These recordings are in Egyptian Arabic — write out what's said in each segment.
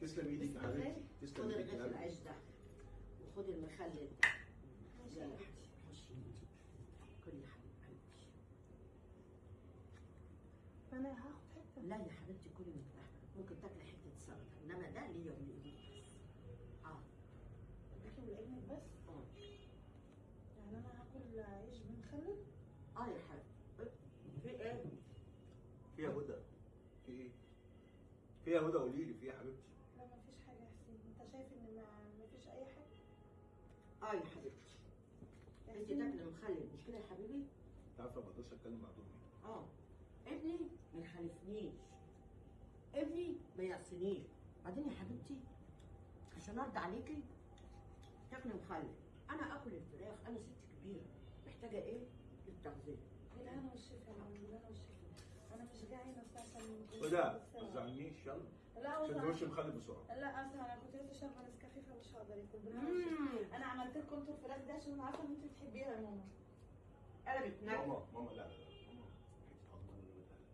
تسلم ايدك يا حبيبتي، تسلم خد ايدك يا رغيف حبيبتي. العيش ده وخد المخلل ده. ماشي يلا يا يا حبيبتي. حبيبتي خشي كلي يا حبيبتي. انا هاخد حتة. لا يا حبيبتي كلي من ده، ممكن تاكلي حتة سلطة، انما ده ليا ولابني بس. ليكي ولابنك بس؟ يعني انا هاكل عيش بمخلل؟ اه يا حبيبتي. في ايه؟ في يا هدى، في ايه؟ في يا هدى قولي لي في ايه يا حبيبتي؟ لا مفيش حاجة يا حسين، انت شايف ان مفيش اي حاجة؟ اه يا حبيبتي. يا انت حسين تاكلي مخلل مش كده يا حبيبي؟ انت عارفه ما بقدرش اتكلم مع امي. ابني ما يخالفنيش، ابني ما يعصينيش. بعدين يا حبيبتي عشان ارضى عليكي تاكلي مخلل، انا اكل الفراخ، انا ست كبيرة محتاجه ايه؟ للتغذيه. بالهنا والشفا يا ماما، بالهنا والشفا. انا مش جعانة اصل عشان هدى ما تزعلنيش، يلا لا سندوتش مخلل بسرعة. لا اصل انا كنت لسه شاربه نسكافيه فمش هقدر اكل. بالهنا والشفا. انا عملت لكم انتوا الفراخ دي عشان انا عارفه ان انتوا بتحبيها يا ماما. قلبت نكد. ماما ماما لا لا لا ماما حتة عظمه اللي بتقلب.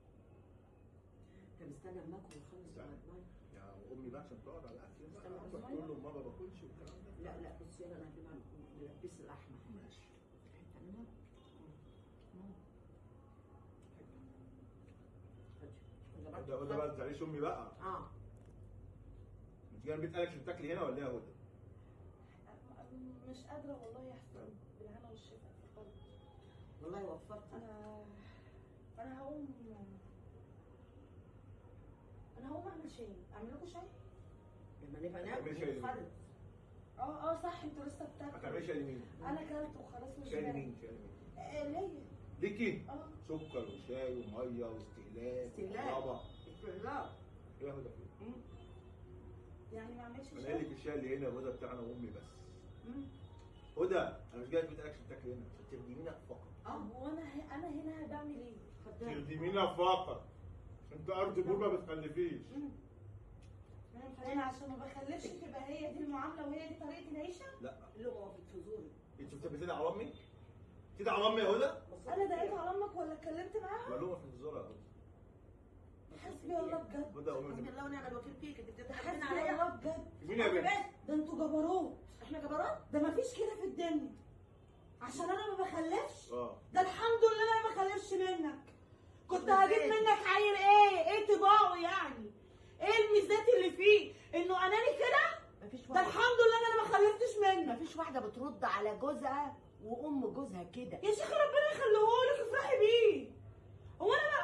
طب استنى اما اكل واخلص المية. يا امي بقى عشان تقعد على الاكل استنى بقى عظمة. تقول له ما باكلش والكلام ده. لا لا بصي انا هجيبها نلبس اللحمة. ماشي. حتة منها. هدى هدى بقى ما تزعليش امي بقى. انت جاية البيت قالك عشان تاكلي هنا ولا ايه يا هدى؟ مش قادرة والله يا حسين، بالهنا والشفا. اتفضل. والله وفرت. انا هقوم، انا هقوم اعمل شاي. اعمل لكم شاي؟ لما نبقى ناكل هتعملي شاي خالص. صح انتوا لسه بتاكلوا. هتعملي شاي لمين؟ انا كلت وخلاص مش شاي جعانة. لمين؟ شاي لمين؟ ليا. ليكي؟ سكر وشاي ومية واستهلاك. استهلاك. استهلاك. ايه يا هدى؟ يعني ما اعملش شاي؟ انا قايل لك الشاي اللي هنا يا هدى بتاعنا وامي بس. هدى انا مش جاي بيت اكل بتاكلي هنا عشان تخدمينا فقط. وانا انا هنا بعمل ايه؟ تخدمينا فقط. انت ارض بور ما بتخلفيش. انا عشان ما بخلفش تبقى هي دي المعاملة وهي دي طريقه العيشة؟ لا. اللي هو في زوري. انت بتدعي على امي؟ بتدعي على امي يا هدى؟ انا دعيت على امك ولا اتكلمت معاها؟ معلومة في الزور يا هدى. حسبي الله بجد. هدى امي حسبي الله ونعم الوكيل فيك، انت بتضحكين حسبي عليا. الله بجد. مين يا بنت؟ ده انتوا جبروت. احنا جبروت؟ ده مفيش كده في الدنيا. عشان انا ما بخلفش؟ ده الحمد لله انا ما بخلفش منك. كنت هجيب منك عيل ايه؟ ايه طباعه يعني؟ ايه الميزات اللي فيه؟ انه اناني كده؟ مفيش ده واحدة. الحمد لله انا ما خلفتش منك. مفيش واحدة بترد على جوزها وام جوزها كده. يا شيخ ربنا يخليهولك افرحي بيه. هو انا